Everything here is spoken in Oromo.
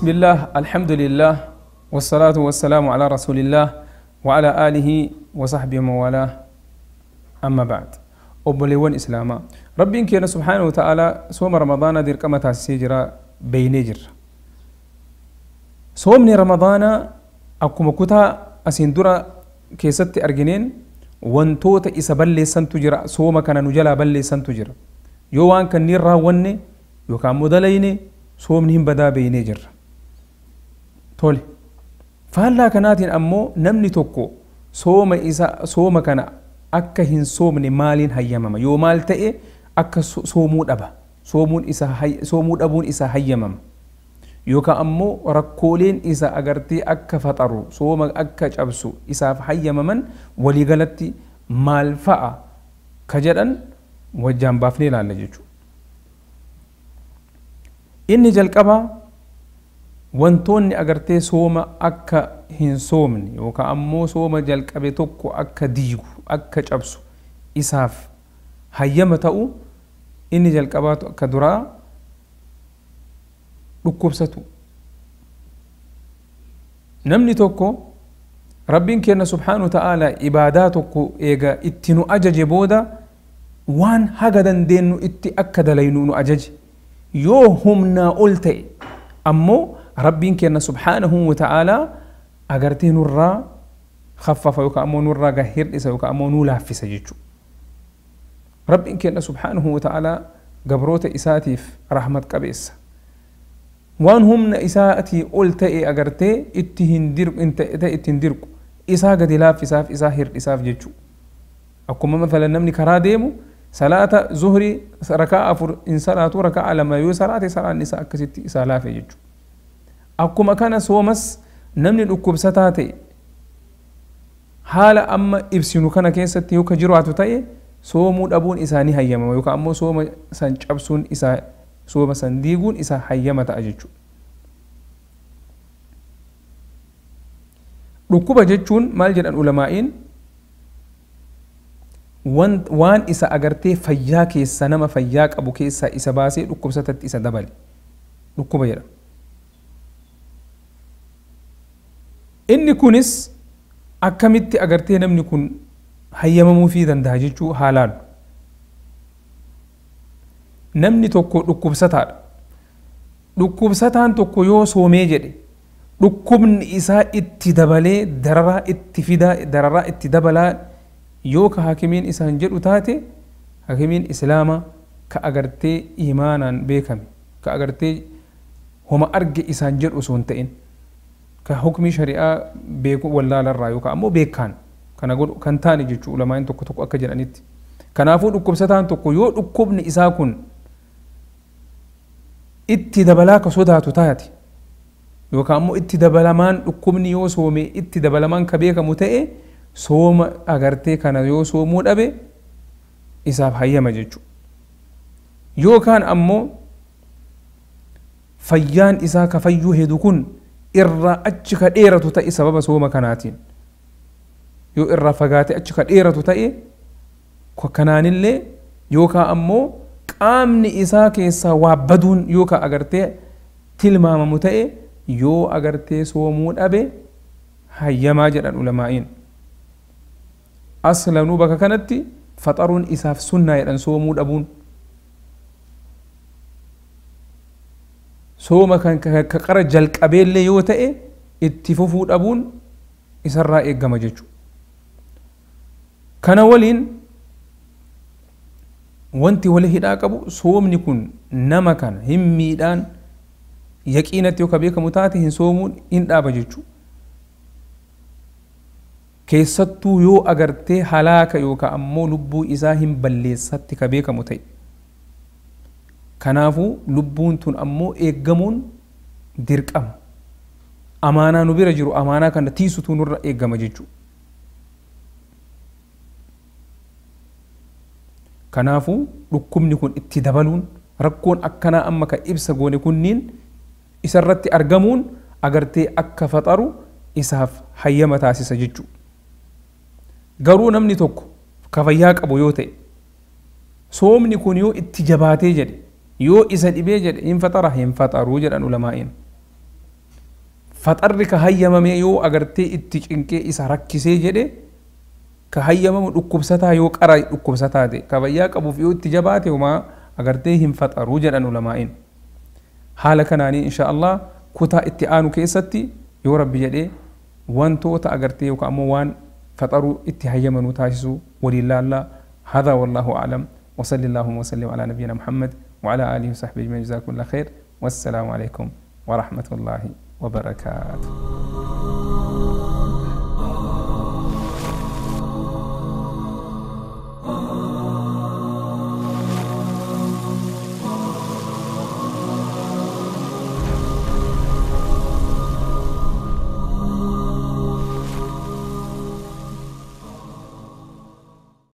بسم الله، الحمد لله، والصلاة والسلام على رسول الله وعلى آله وصحبه ومن والاه، أما بعد. Obboleewwan Islaamaa, Rabbiin keenya سبحانه وتعالى sooma Ramadaanaa dirqama taasisee jira, beeynee jirra. Soomni Ramadaanaa akkuma kutaa asiin dura keessatti argineen wantoota isa balleessantu jira, sooma kana nu jalaa balleessantu jira. Yoo waan kanneen raawwanne yookaan immoo dalayne, soomni hin badaa, beeynee jirra. Tole. Faallaa kanaatiin ammoo namni tokko sooma isa sooma kana akka hin soomne maaliin hayyamama? Yoo maal ta'e akka soomuu dhaba? Soomuun isa soomuu dhabuun isa hayyamama? Yookaan ammoo rakkooleen isa agartee akka faxaru, sooma akka cabsu isaaf hayyamaman waliigalatti maal fa'a ka jedhan wajjaan baafnee ilaalla jechuudha. Inni jalqabaa, wantoonni agartee sooma akka hin soomne yookaan ammoo sooma jalqabe tokko akka diigu, akka cabsu isaaf hayyama ta'u, inni jalqabaa akka duraa dhukkubsatu. Namni tokko, Rabbiin keenya سبحانه وتعالى ibaadaa tokko eega itti nu ajaje booda, waan haga dandeenyu itti akka dalaynu nu ajaje. Yoo humnaa ol ta'e ammoo Rabbiin keenya سبحانه وتعالى agartee nurraa khaffafa yookaan ammoo nurraa hir'isa yookaan ammoo nuu laaffisa jechuudha. Rabbiin keenya سبحانه وتعالى gabroota isaatiif rahmat qabeessa. Waan humna isaatii ol ta'e agartee itti hin dirqu, itti hin dirqu, isaa gadi laaffisaaf, isaa hir'isaaf jechuudha. Akkuma mathalan namni karaa deemu salaata zuhrii rakaa 4 hin salaatu, rakaa 2 yoo salaate salaan isaa akkasitti isaa laafe jechuudha. Akkuma kana soomas namni dhukkubsataa ta'e haala amma ibsinu kana keessatti yoo ka jiraatu ta'e, soomuu dhabuun isaanii hayyamama yookaan ammoo sooma san cabsuun isaa, sooma san diiguun isaa hayyama ta'a jechuudha. Dhukkuba jechuun maal jedhan ulamaa'iin? Waan isa agartee fayyaa keessa, nama fayyaa qabu keessaa isa baasee dhukkubsatatti isa dabale dhukkuba jedhama. Inni kunis akkamitti agartee namni kun hayyamamuufii danda'a jechuu haalaan. Namni tokko dhukkubsataadha. Dhukkubsataan tokko yoo soomee jedhe, dhukkubni isaa itti dabalee dararaa itti fidaa, dararaa itti dabalaa yoo ka hakimiin isaan jedhu taate, hakimiin Islaamaa ka agartee imaanaan beekame, ka agartee homa arge isaan jedhu osoo hin ta'in, ka hukmii shari'aa beeku wallaalarraa yookaan ammoo beekaan kana godhu kan taane jechuu ulamaan tokko tokko akka jedhanitti. Kanaafuu dhukkubsataan tokko yoo dhukkubni isaa kun itti dabalaa ka sodaatu taate, yookaan ammoo itti dabalamaan dhukkubni yoo soome itti dabalamaan ka beekamu ta'e, sooma agartee kana yoo soomuu dhabe isaaf hayyama jechuudha. Yookaan ammoo fayyaan isaa ka fayyuu hedu kun irraa achi ka dheeratu ta'e sababa sooma kanaatiin. Yoo irraa fagaate achi ka dheeratu ta'e kanaanillee, yookaan ammoo qaamni isaa keessaa waa baduun yoo ka agartee tilmaamamu ta'e, yoo agartee soomuu dhabe hayyamaa jedhan ulamaa'iin. Aslanuu bakka kanatti faxaruun isaaf sunnaa jedhan soomuu dhabuun. Sooma kan ka qara jalqabeellee yoo ta'e itti fufuu dhabuun isarraa eeggama jechuudha. Kana waliin wanti wali hidhaa qabu, soomni kun nama kana hin miidhaan yaqiinatti yoo ka beekamu taate, hin soomuun hin dhaaba jechuudha. Keessattuu yoo agartee halaaka yookaan ammoo lubbuu isaa hin balleessatti ka beekamu ta'e. Kanaafuu lubbuun tun ammoo eeggamuun dirqama. Amaanaa nu bira jiru, amaanaa kana tiisutu nurra eeggama jechuudha. Kanaafuu dhukkubni kun itti dabaluun, rakkoon akkanaa amma ka ibsa goone kunniin isarratti argamuun agartee akka faxaru isaaf hayyama taasisa jechuudha. Garuu namni tokko ka fayyaa qabu yoo ta'e, soomni kun yoo itti jabaatee jedhe, yoo isa dhibee jedhe, hin faxara, hin faxaruu jedhan ulamaa'iin. Faxarri ka hayyamame yoo agartee itti cinqee isa rakkisee jedhe, ka hayyamamu dhukkubsataa yoo qara dhukkubsataa ta'e, ka fayyaa qabuuf yoo itti jabaate homaa agartee hin faxaruu jedhan ulamaa'in. Haala kanaanii insha Allah kutaa itti aanu keessatti yoo Rabbi jedhee wantoota agartee yookaan ammoo waan faxaruu itti hayyamanuu taasisuu waliin laallaa. هذا والله أعلم، وصلى اللهم وسلم على نبينا محمد وعلى آله وصحبه أجمعين. جزاكم الله خير، والسلام عليكم ورحمة الله وبركاته.